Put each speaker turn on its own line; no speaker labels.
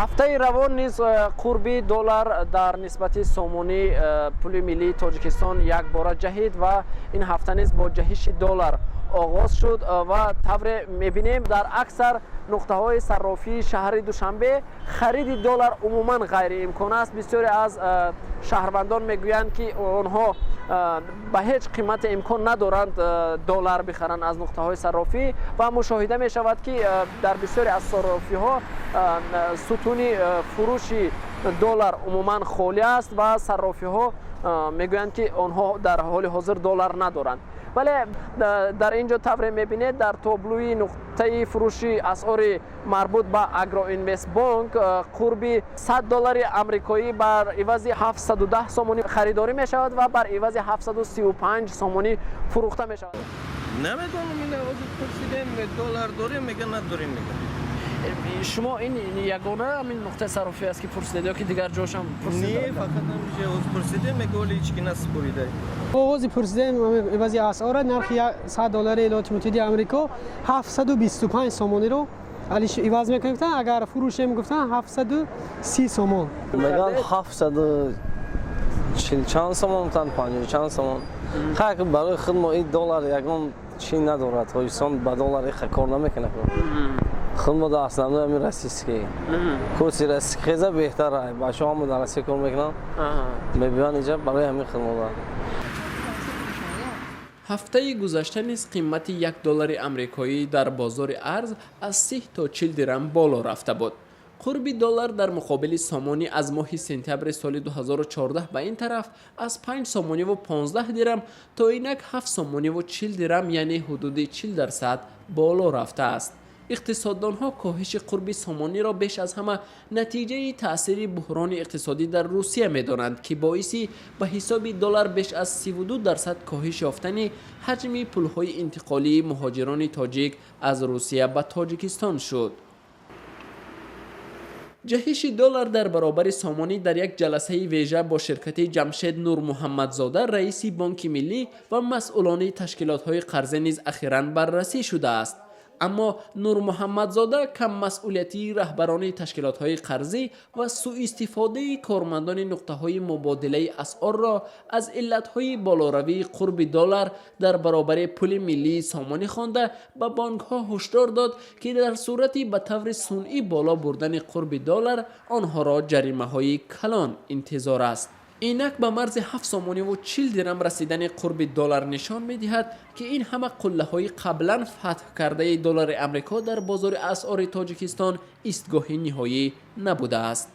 Ҳафтаи равон низ қурби доллар дар нисбати сомонӣ, пули миллии Тоҷикистон, якбора ҷаҳид ва ин ҳафта низ бо ҷаҳиши доллар оғоз шуд. Ва тавре мебинем, дар аксар нуқтаҳои саррофии шаҳри Душанбе хариди доллар умуман ғайриимкон аст. Бисёре аз шаҳрвандон мегӯянд, ки онҳо ба ҳеҷ қимате имкон надоранд доллар бихаранд аз нуқтаҳои саррофӣ. Ва мушоҳида мешавад, ки дар бисёре аз саррофиҳо сутуни фурӯши доллар умуман холӣ аст ва саррофиҳо мегӯянд, ки онҳо дар ҳоли ҳозир доллар надоранд. Вале дар ин ҷо, тавре мебинед, дар таблои нуқтаи фурӯши асъори марбут ба Агроинвестбонк қурби 100 доллари амрикоӣ бар ивази 710 сомонӣ харидорӣ мешавад ва бар ивази 735 сомонӣ фурӯхта мешавад.
Намедонам, ин ҳозир пурсидем, доллар дорем, мега, надорем, мега.
Шумо ин ягона ҳамин нуқтаи саррофӣ аст, ки пурсидед, ё ки дигар ҷошам пурсидед?
Не, фақат ҳамиҷа ҳозир пурсидем, мега, оли ҳеч ки насупорида.
Оғози пурсидем, ивази асъора нархи 100 доллари Иёлоти Муттаҳидаи Амрико 725 сомониро алиш иваз мекунем гуфтан, агар фурӯшем гуфтан, 730 сомон.
Меган, 740 чанд сомон тан, 50 чанд сомон. Хай, барои худ мо ин доллар ягон чӣ надорад. Тоҷикистон ба доллар иха кор намекунад. Худ мо дар основной ҳамин российский курси, российский хеза беҳтар. Бачаҳо ҳама дар Россия кор мекунанд, мебиёянд инҷа барои ҳамин худ мо.
Ҳафтаи гузашта низ қимати 1 доллари амрикоӣ дар бозори арз аз 30 то 40 дирам боло рафта буд. Қурби доллар дар муқобили сомонӣ аз моҳи сентябри соли 2014 ба ин тараф аз 5 сомониву 15 дирам то инак 7 сомониву 40 дирам, яъне ҳудуди 40% боло рафтааст. Иқтисоддонҳо коҳиши қурби сомониро беш аз ҳама натиҷаи таъсири буҳрони иқтисодӣ дар Русия медонанд, ки боиси ба ҳисоби доллар беш аз 32% коҳиш ёфтани ҳаҷми пулҳои интиқолии муҳоҷирони тоҷик аз Русия ба Тоҷикистон шуд. Ҷаҳиши доллар дар баробари сомонӣ дар як ҷаласаи вежа бо ширкати Ҷамшед Нурмуҳаммадзода, раиси Бонки Миллӣ, ва масъулони ташкилотҳои қарзӣ низ ахиран баррасӣ шудааст. Аммо Нурмуҳаммадзода каммасъулиятии раҳбарони ташкилотҳои қарзӣ ва сӯистифодаи кормандони нуқтаҳои мубодилаи асъорро аз иллатҳои болоравии қурби доллар дар баробари пули миллии сомонӣ хонда, ба бонкҳо ҳушдор дод, ки дар сурати ба таври сунъӣ боло бурдани қурби доллар онҳоро ҷаримаҳои калон интизор аст. Инак ба марзи 7 сомониву 40 дирам расидани қурби доллар нишон медиҳад, ки ин ҳама қуллаҳои қаблан фатҳ кардаи доллари Амрико дар бозори асъори Тоҷикистон истгоҳи ниҳоӣ набудааст.